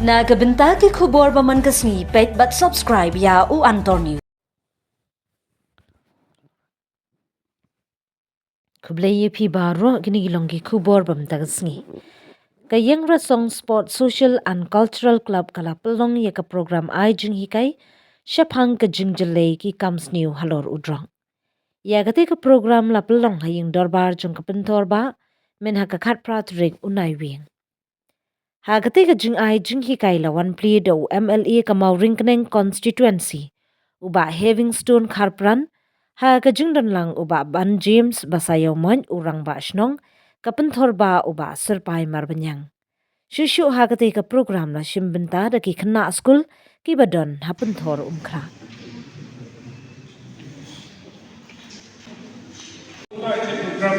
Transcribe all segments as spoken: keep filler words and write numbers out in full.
Na ka bynta ki khubor ba man ka sngi, peit bad subscribe ïa U Antor News. Khublei ïa phi baroh, kine ki long ki khubor ba mynta ka sngi. Ka Ïing Rasong Sport Social and Cultural Club ka la pynlong ïa ka program ai jinghikai shaphang ka jingjyllei ki kam sniew halor u drok. Ïa kata ka program la pynlong ha ïing dorbar jong ka Pynthor Bah, mynha ka khatphra tarik u Naiwieng. Ha kata ka jingai jinghikai la wan plie da u M L A ka Mawryngkneng constituency, u Bah Havingstone Kharpran, ha ka jingdon lang u Bah Ban James Basaïawmoit, u Rangbah Shnong ka Pynthor Bah u Bah Syrpai Marbaniang. Shuh shuh ha kata ka program la shim bynta da ki khynnah skul kiba don ha Pynthor Umkhrah. Program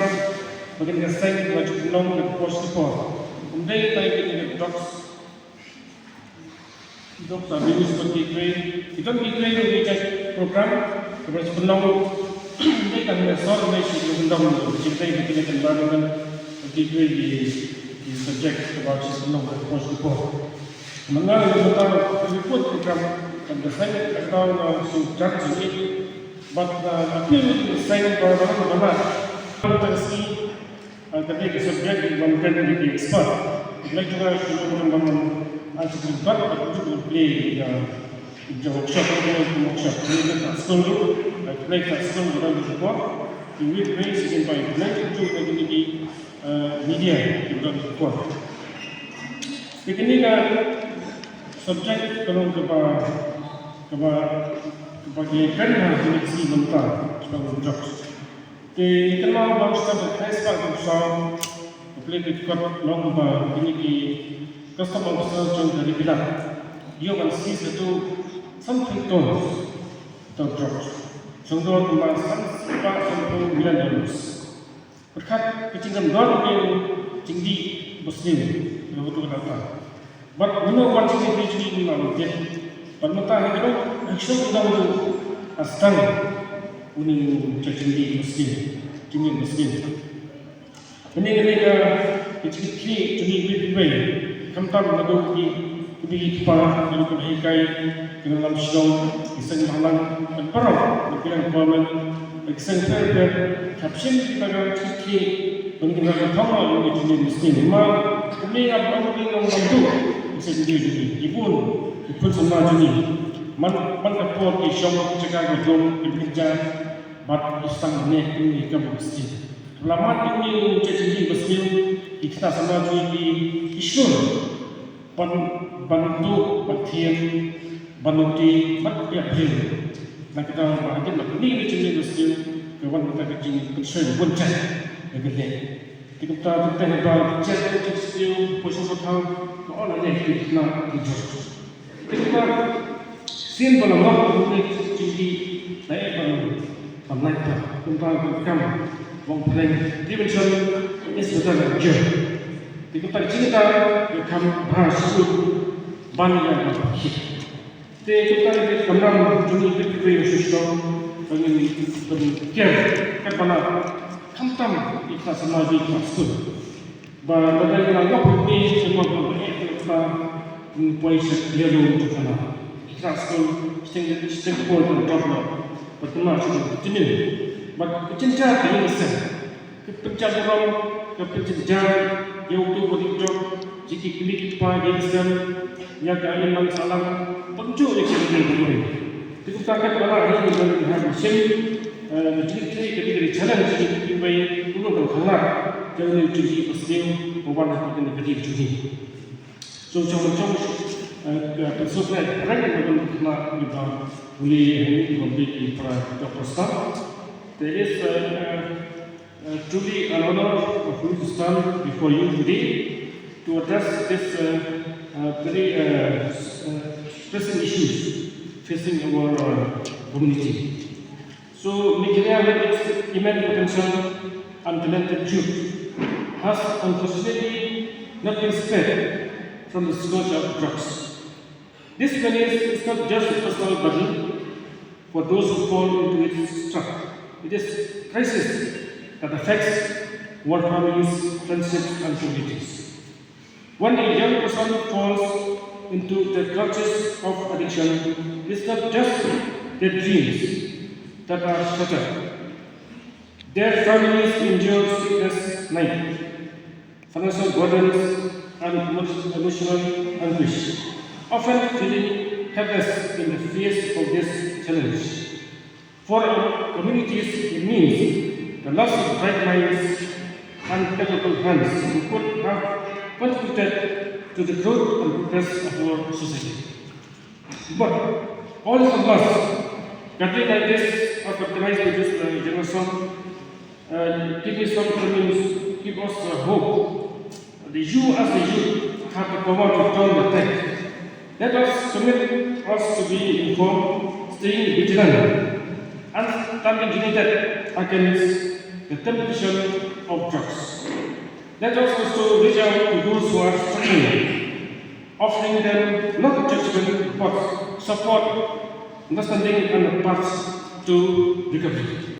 ba kin ka seng ba ju pynlong ka por sha ka por. Ym dei tang kine ki drugs, drugs abuse bad kiwei. Ki don kiwei ruh ki jait program kaba ju pynlong. Ym dei tang ka sor, ym dei shi ki kyndong, shi dei ki kine ki environment bad kiwei ki, ki subject kaba ju pynlong ka por sha ka por. Mynta ka report program kan ka seng ka taw na su jat su ni. Bad, uh, appeal to the same government, government. Government ka sngi, uh, ka dei ka subject ban ken ki expert. Like to the government, uh, to the government, uh, to play, uh, the workshop, uh, workshop. Play the school, uh, play the school, uh, the work. The way play is in by play, to the, uh, media, to the work. Te kine ki subject ka long kaba, kaba, kaba ki kren ha kine ki sngi mynta, kaba ki jok. Te kine ki long ba step ka kren spa ka sa, ka play ki kot long ba kine ki custom officer jong ka Ri Bhoi Hillside. Ïoh ban seize two something tons of drugs. Jong dor kumba san spah sanphew million dollars. Pyrkhat ka jingdon don ka jingdih ba sniew na ka bynta kata. Bad mynno wan jingdih jingdih mynno wan jingdih. Bad mynta ha ka dong ha ka shnong ka dong ha stang une u jingdih ba sniew. Jingdih ba sniew. Mynne ka dei ka jingdih jingdih jingdih ba sniew. Khamtam naduh ki Ki dei ki kpa, ki dei ki hikai, ki nonglam shnong, ki seng bhalang, ki paralok, ki nongkmen, ki seng pher pher, ki hap shim kita ka kti, ban ki nonglam thong, ban ki jingim mesti. Ma, kane nga ban ki nonglam tu, ki seng jingim jingim, ki bun, ki pun samla jingim. Man, man ka por ki shong, ki jaka ki dong, ki bynta, bad ki stang ne, ki kam mesti. Lama ki jingim mesti, ki kta samla jingim, ki, ki shnong. Ban, ban duh, ban thied, ban lynti, ban ïa briew. Na ka daw ba hadien ba kane ka jingim ba sniew ka wan mynta ka jingpynshoi bun jait ïa kane. Te kumta te te ba jait ka jingsniew poi sha ka thaw ka on hangne ki khynnah ki jur. Te kumta sien ba la long ka jingim la ïa ban Ban lait ta, kumta ka kam, Wong Phreng, Prevention Inspector Jur. Te kumta ka jingkata, ka kam bha shuh, ban ïa ban khih. Te kumta ka kamram, jong ngi ka kiwei shuh shuh, ban ngin, ban kiar, kat ban la, khamtam, ïa ka samla jong ka skul. Ba lada ngi la ngop hangne, ngi ngop hangne, ngi ngop hangne, ngi poi sha clear room jong ka na. Ki khynnah skul, shiteng, shiteng por kan drop na. Bad kumno shu continue. Bad ka jynjar ka ïing ka sem. Ka pynjah burom, ka pynjynjar, ïa uto uba dei drop, ïa ki kmie ki kpa, ïa ki sem, ïa ka imlang sahlang, bad kumjuh ïa ki kmie ki kpa. Te kumta katba lah hi ngi don ha ka shem, eh, jingkitkhlieh ka dei ka challenge jong ngi kiwei, kumno kan khanglad, jong ngi jong ngi ba sniew, ba wan ha kane ka ri jong ngi. So jong jong, eh, ka pynsuk ne, reng ba don khynnah kiba pule ha ngi kiba bit ki para doctor staff. There is, eh, Uh, truly an honor of me to stand before you today to address this, uh, uh, very, uh, s-, uh, pressing issues facing our, uh, community. So, Meghalaya, with its immense potential and talented youth, has unfortunately not been spared from the scourge of drugs. This menace is not just a personal burden for those who fall into its trap. It is a crisis that affects our families, friendships, and communities. When a young person falls into the clutches of addiction is not just their dreams that are shattered. Their families endure sleepless nights, financial burdens, and emo- emotional anguish, often feeling helpless in the face of this challenge. For our communities, it means the loss of bright minds and capable hands who could have contributed to the growth and progress of our society. But all is not lost. Gathering like this, as recognized by this uh, generation, uh, give me some dreams, give us uh, hope. The you as a youth have the power to turn the tide. Let us commit us to be informed, staying vigilant, and standing united against the temptation of drugs. Let us also reach out to those who are struggling, offering them not judgment but support, understanding, and a path to recovery.